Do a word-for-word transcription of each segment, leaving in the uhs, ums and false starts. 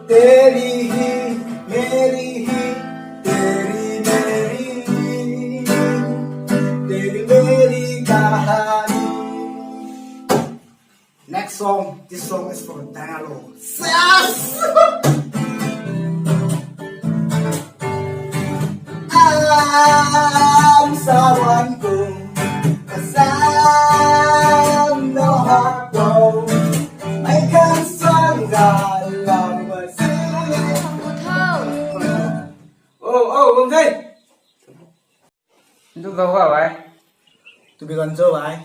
तेरी ही मेरी ही तेरी मेरी तेरी मेरी कहानी। Next song, this song is for Dana Lo. Yes! Alam sa wan kung, kasam no hak kung, mei kan sang ga lam ma si. Oh, oh, Bang Thei. Ntu kau ha bai. Tu bi kan cho bai.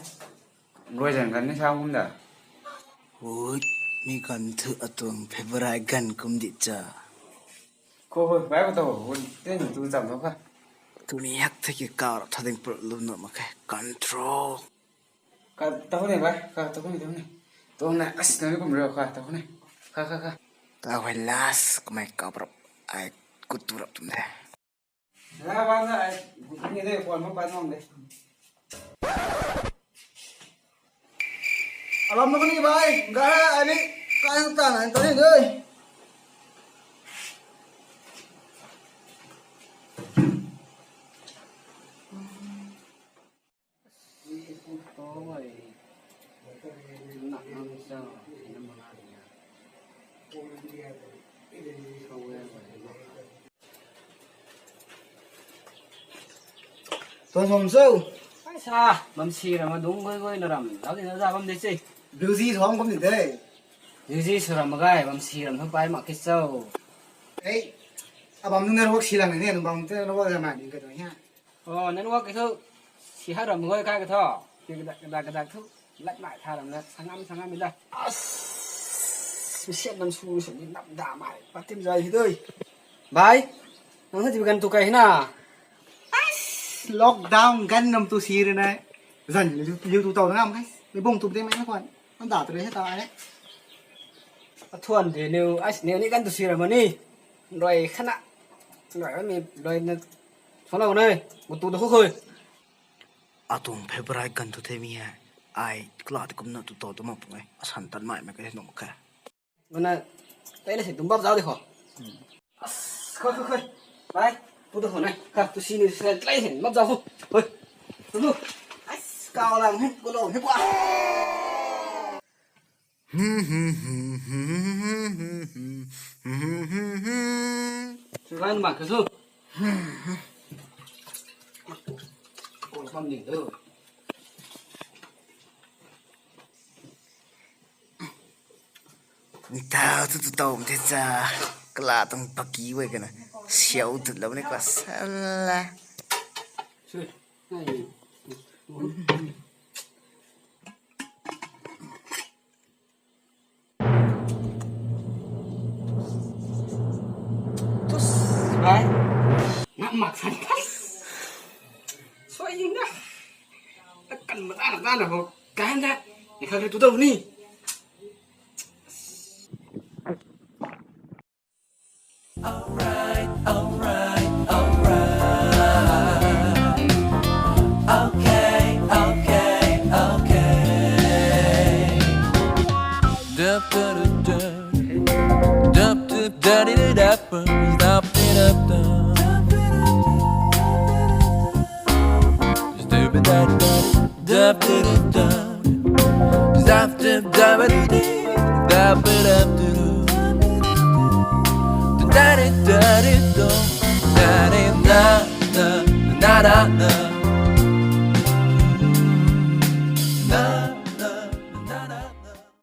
Rui zan kan ni sa kum da. Ui, mi kan thu atuang favorite gan kum di cha. Ko ko bai ko to, un tin tu cham tho kha. Tu mi hak the ki kau rap tha ding pur lu no ma khe. Control. Ka ta ne bai, ka ta ne, ta ne. To na as na kum ro ka ta ne. Ka ka ka. Ta hoi last kumai kau rap ai kut tu rap tum de. Na wan na ai ni de pon mo pa nong de. Alam na ni bai, ga ani ka ta na ta ni de. Tuan som sou. Ai sa, bam si ram adung goi goi na ram, lau di na za bam de si. Busy som kum ni de. Busy sw ram gai, bam si ram thu pai mak ki sou. Ei, abam nunc network si lang ni, nung bam te network za ma ni ka tu ha. Oh, network ki thu si ha ram goi kai ka tho. Ki ka dak ka dak thu lat mai tha ram na sangam sangam mi da. As, mi siat nam su su ni nam da mai. Patim zai hi doi. Bai. Nang sa ti kan tu kai hi na. As, lockdown gan nam tu si re na. Zan liu tu tau na ngam kai. Mi bong tu de mai na kwan. An da tu re he ta ai. Athuan de niu, ai niu ni kan tu si ra ma ni. Rui khana. Rui mi rui na. Follow ne. Gu tu da khu khui. Atuang favorite gan tu the mi he. Ai kla ti kum na tu tau tu ma pung ai. Asan tan mai ma kai no ma kai. Mana, tei na si tum bap zau di kho. As, khoi, khoi, khoi. Bai, pu tu kho nai. Ka, tu si ni sa tlai hin bap zau kho. Hoi. Tu tu. As, kau lang hin, ko lo hin bua. Sugan bak ka su. Ko pam ni tu. Ntau tu tu tau te cha kala tang paki wei kana siau tu lo ne kwa sala. Tus bai. Nak mak san pas. Soi ying na. Kan ma na na ho. Kan da. Ni kha tu tau ni. Alright, alright, alright. Okay, okay, okay. Dup, dup, dup, dup. Dup, dup, da, di, di, dup, dup, dup, dup. Dup, dup, da, di, da, di. Dup, dup, dup, dup. Zap, dup, dup, dup, dup, dup, dup, dup. Da, da, da, da, da. Da, da, da, da, da, da, da.